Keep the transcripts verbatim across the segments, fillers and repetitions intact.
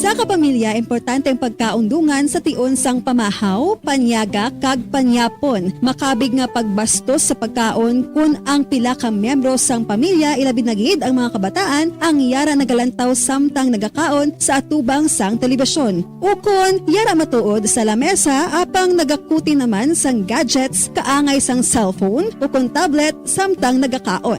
Sa kapamilya, importante ang pagkaundungan sa tion sang pamahaw, panyaga, kag panyapon. Makabig nga pagbastos sa pagkaon kon ang pila ka miyembro sang pamilya, ilabi na gid ang mga kabataan, ang yara nagalantaw samtang nagakaon sa atubang sang telebisyon. Ukon yara matuod sa lamesa apang nagakuti naman sang gadgets kaangay sang cellphone ukon tablet samtang nagakaon.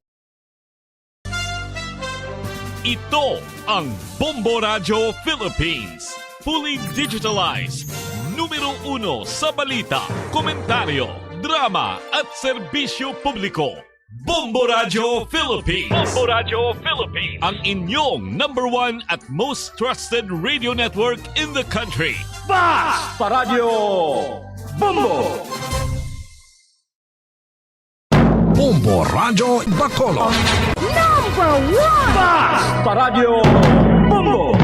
Ito ang Bombo Radyo Philippines. Fully digitalized. Numero uno sa balita, komentaryo, drama at serbisyo publiko. Bombo Radyo Philippines. Bombo Radyo Philippines. Ang inyong number one at most trusted radio network in the country. Basta Radyo Bombo. Bombo Radyo Bacolod. Number one! Basta Radyo Bombo!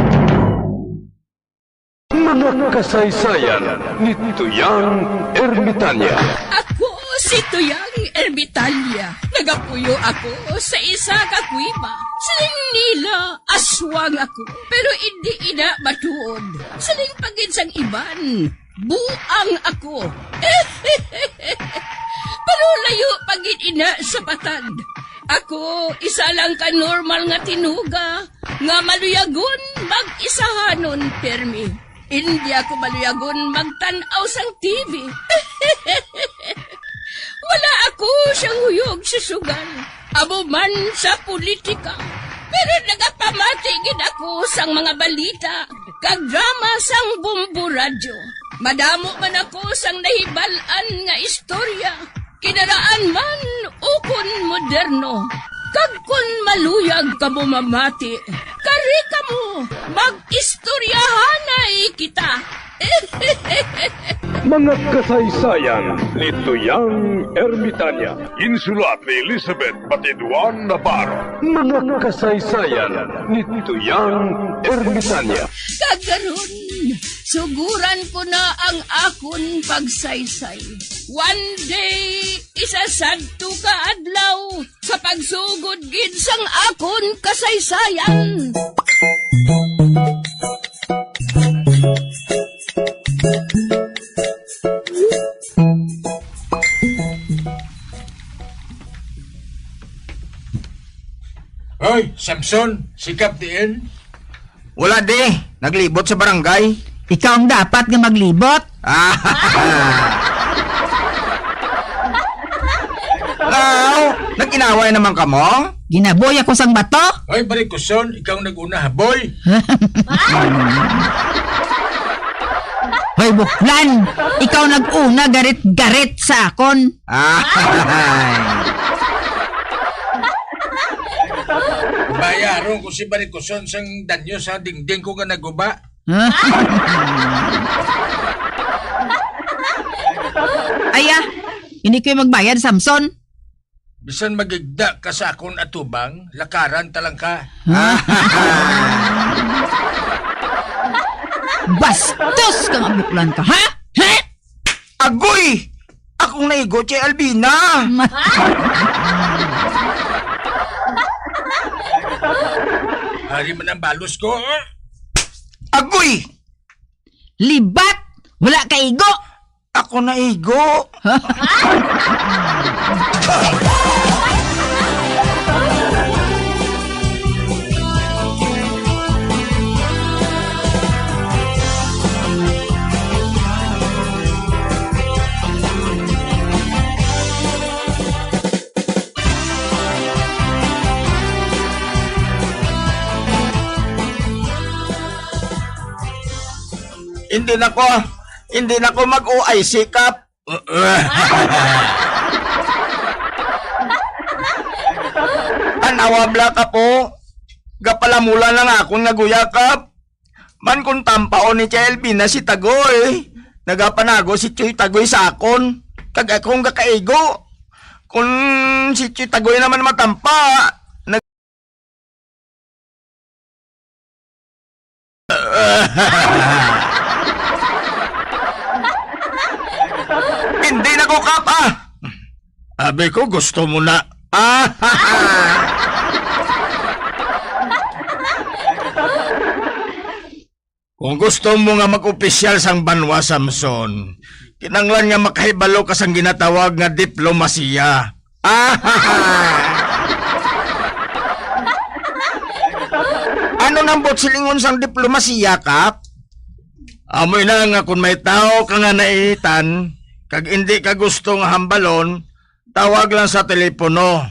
Mga kasaysayan ni Tuyang Ermitanya. Ako si Tuyang Ermitanya. Nagapuyo ako sa isa ka kuweba. Siling nila, aswang ako. Pero indi ina matuod. Siling pa gid sang iban, buang ako. Pero layo pa gid ina sa patag. Ako, isa lang ka normal nga tinuga nga maluyagon mag-isahanon pirmi. Indi ako maluyagon magtan-aw sang T V. Wala ako siyang huyog sa sugal. Amo man sa politika. Pero nagapamati gid ako sang mga balita kag drama sang Bombo Radyo. Madamo man ako sang nahibal-an nga istorya, kinaraan man ukon moderno. Kag kon maluyag kamo mamati, kari kamo, mag-istoryahanay kita. Mga kasaysayan ni Tuyang Ermitanya. Insulat ni Elizabeth Batiduan Navarro. Mga kasaysayan ni Tuyang Ermitanya. Kag karon, suguran ko na ang akon pagsaysay. One day, isa sadto ka adlaw, sa pagsugod gid sang akon kasaysayan. Hoy, Samson, si Kap diin? Wala di, naglibot sa barangay. Ikaw ang dapat nga maglibot. Ah. Aw, nag-inaway naman kamo? Ginaboy ako sang bato. Hoy, Barikuson, ikaw ang nag-una, haboy. Hoy, Buklan, ikaw nag-una garit-garit sa akon. Ay. Bayaron ko si Barikuson sang danyo sa dingding ko nga naguba. Ay, ah, hindi kayo magbayad, Samson. Bisan magigda ka sa akon atubang, lakaran ta lang ka. Bastos ka nga buklan ka, ha? Ha? Agoy! Akong naigo si Albina! Hari man ang balos ko. Agoy! Libat! Wala ka igo! Ako naigo! Hindi na ko, hindi na ko mag-O I C, Kap. Tanawa bla ka po. Gapalamula na nga akon nga guyakap. Man kung tampaon ni Tia Elvina si Tagoy, nagapanago si Chuy Tagoy sa akon. Kag akong gakaigo. Kung si Chuy Tagoy naman matampa, nag- Hindi na ko kapa. Abi ko gusto mo na. Ah! Kung gusto mo nga mag-opisyal sang banwa, Samson, kinahanglan nga makahibalo ka sang ginatawag nga diplomasiya. Ano nang buot silingon sang diplomasiya, Kap? Amo na nga kung may tao ka nga naiitan, kag hindi ka gusto nga hambalon, tawag lang sa telepono.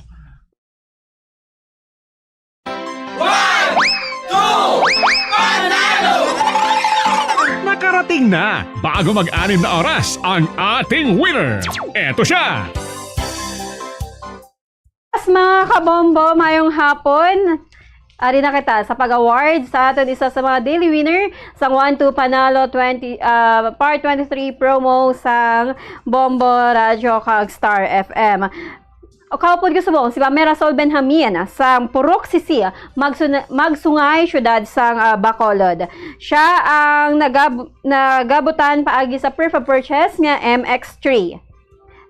Nakarating na, bago mag-anim na oras, ang ating winner. Eto siya. Yes, mga kabombo, mayong hapon. Ari na kita sa pag-award sa aton isa sa mga daily winner sang one two Panalo twenty, ah, Part twenty-three promo sang Bombo Radyo kag Star F M. O kaupod ko subong, si Ma'am Mirasol Benjamin sang Purok Sisi, Magsuna- Magsungay, Syudad sang ah, Bacolod. Siya ang nagab- nagabutan paagi sa proof of purchase nga M X three.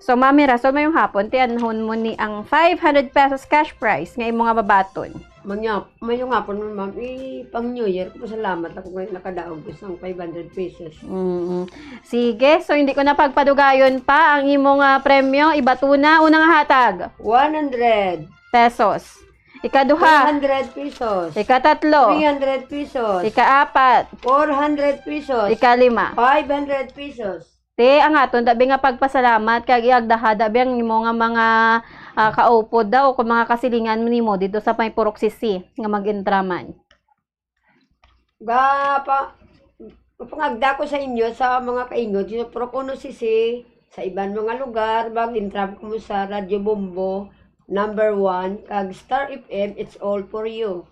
So, Ma'am Mirasol, mayong hapon, tianhon mo ni ang five hundred pesos cash prize nga imo nga mabaton. Manya, mayong hapon mo, ma'am. Eh, pang New Year ko, salamat ako kay nakadaog ko sang five hundred pesos. Mm. Sige, so hindi ko na pagpadugayon pa ang imo nga premyo. Ibato na, unang hatag, One hundred. pesos. Ikaduha, Two hundred pesos. ikatatlo, Three hundred pesos. Ikaapat, Four hundred pesos. Ikalima. Five hundred pesos. Te, ang aton dabi nga pagpasalamat kag iagdaha dabi ang imo nga mga ah, kaupod daw o kung mga kasilingan nimo dito sa may Purok Sisi nga mag-intraman. Ga pa, pangagda ko sa inyo sa mga kaingon sa Purok Uno Sisi, sa iban mga lugar, mag-intra mo sa Radyo Bombo number one kag Star F M, it's all for you.